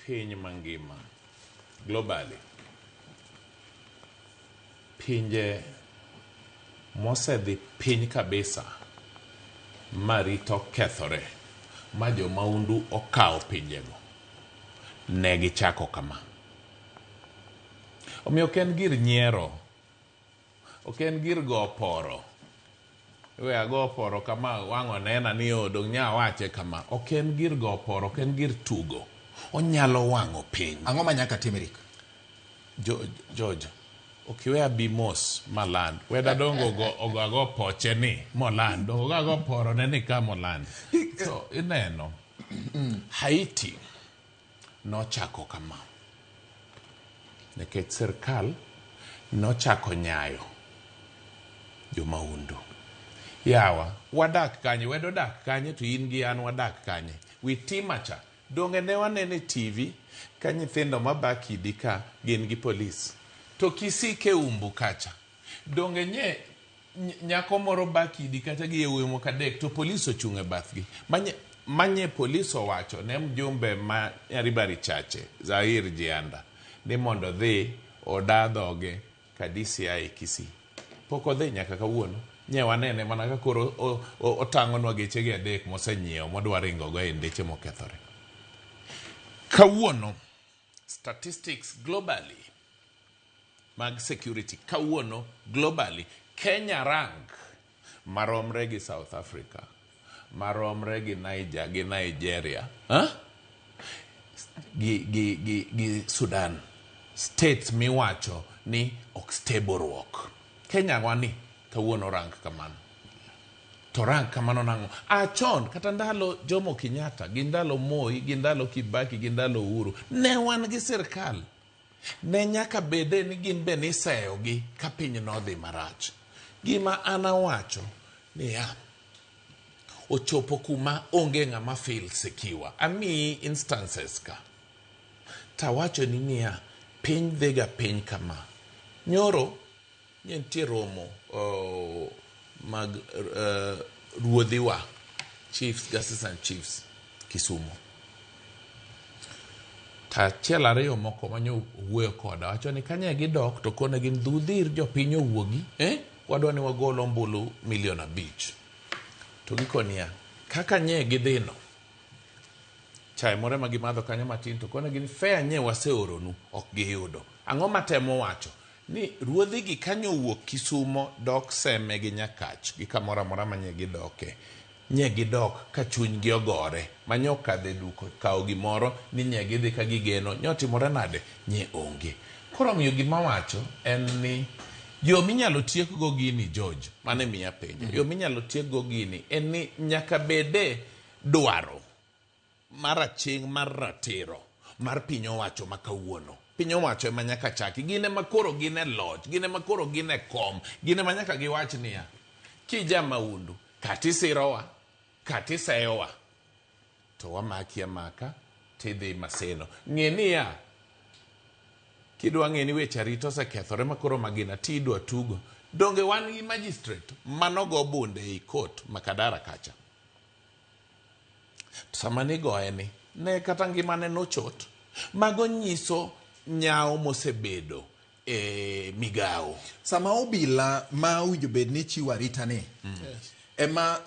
piny mangima globally, pinje mosedhi piny kabisa ma rito kethore ma jo maundu okawo pinjego ne gichako kama. Omiyo ok en gir nyiero, ok en gir go poro. We ago poro kama wang' onena ni o dong' nya awache kama. Ok en gir go poro, ok en gir tugo. Onyalo wang'o piny. Ang'o ma nyaka tim Eric? George, ok iwe abi mos maland. Weda dongo ogo ogo ago poche ni moland. Dongo ogo ago poro ne ni ka moland. So ineno Haiti nochako kama. Nikech sirkal nochako nyayo jomaundu. Yawa, wadak kanye? Wedo dak kanye to in gi an wadak kanye? Witima cha. Donge ne waneno e TV ka nyithindo maba kidi ka gin gi polis. To Kisii Keumbu kacha. Donge nye nyako moro ba kidi kacha gi yawuoyi moko adek to polis ochung' e bathgi. Manye, manye polis owacho ne mjumbe ma Nyaribari Chache, Zair Jianda, ni mondo odhi oda dhoge ka DCI Kisii. Pok odhi nyaka kawuono. Nye wanene mana ka koro otang'onwa gechege adek mosenyiewo modwa ringogo e ndeche mokethore. Kawuono, statistics globally mag security kawuono globally Kenya rank maromre gi South Africa, maromre gi Niger gi Nigeria, huh? Gi Sudan. States miwacho ni ok stable ruok. Kenya wani kawuono rank kamano. To rank kamano nang'o? A chon kata ndalo Jomo Kenyatta gi ndalo Moi gi ndalo Kibaki gi ndalo Uhuru ne wan gi sirkal. Ne nyaka bede ni gin be niseyogi ka piny nodhi marach. Gima an awacho niya, ochopo kuma onge ng'ama feel secure. Amiyi instances ka. Tawachoni niya, piny dhiga piny kama. Nyoro ne nitie romo mag ruodhiwa, chiefs, assistant chiefs, Kisumu. To achiel ariyo moko manyo owuoyo koda wacho ni kanye gidok to kone gin dhudhir jopiny owuogi, eh? Wadwa ni wagol ombulu milion 5. To gikoniya, kaka nye gidhino, chae moro ema gimadho kanyo matin to kone gin fare nye waseoronu ok giyudo. Ang'o matemo wacho? Ni ruodhigi kanyo owuok Kisumo dok Seme gi Nyakach gi kamoro amora ma nye gidoke. Nye gidok ka chunygi ogore ma nye okadho e duka okawo gimoro ni nye gidhi ka gigeno nye otimore nade? Nye onge. Koro omiyo gima awacho en ni yo minyalo tiekgo gini George, mano emiya penjo. Yo minyalo tiekgo gini en ni nyaka bede dwaro mar aching' mar ratiro mar piny owacho ma kawuono. Piny owacho ema nyaka chaki. Gin ema koro gin e loch, gin ema koro gin e kom, gin ema nyaka giwach niya, kija maundu, kata isirowa, kata iseyowa, to wamaki amaka tidhi Maseno. Ng'e niya, kidwa ng'e ni weche arita osekethore ma koro magina ti idwa tugo, donge wan gi magistrate manogo bunde ei court Makadara kacha. Sama nigoye ni, ne kata ngimane nochot. Mago nyiso nyawo mosebedo e migawo. Sama obila ma owinjo bed ni chiwo arita ni ema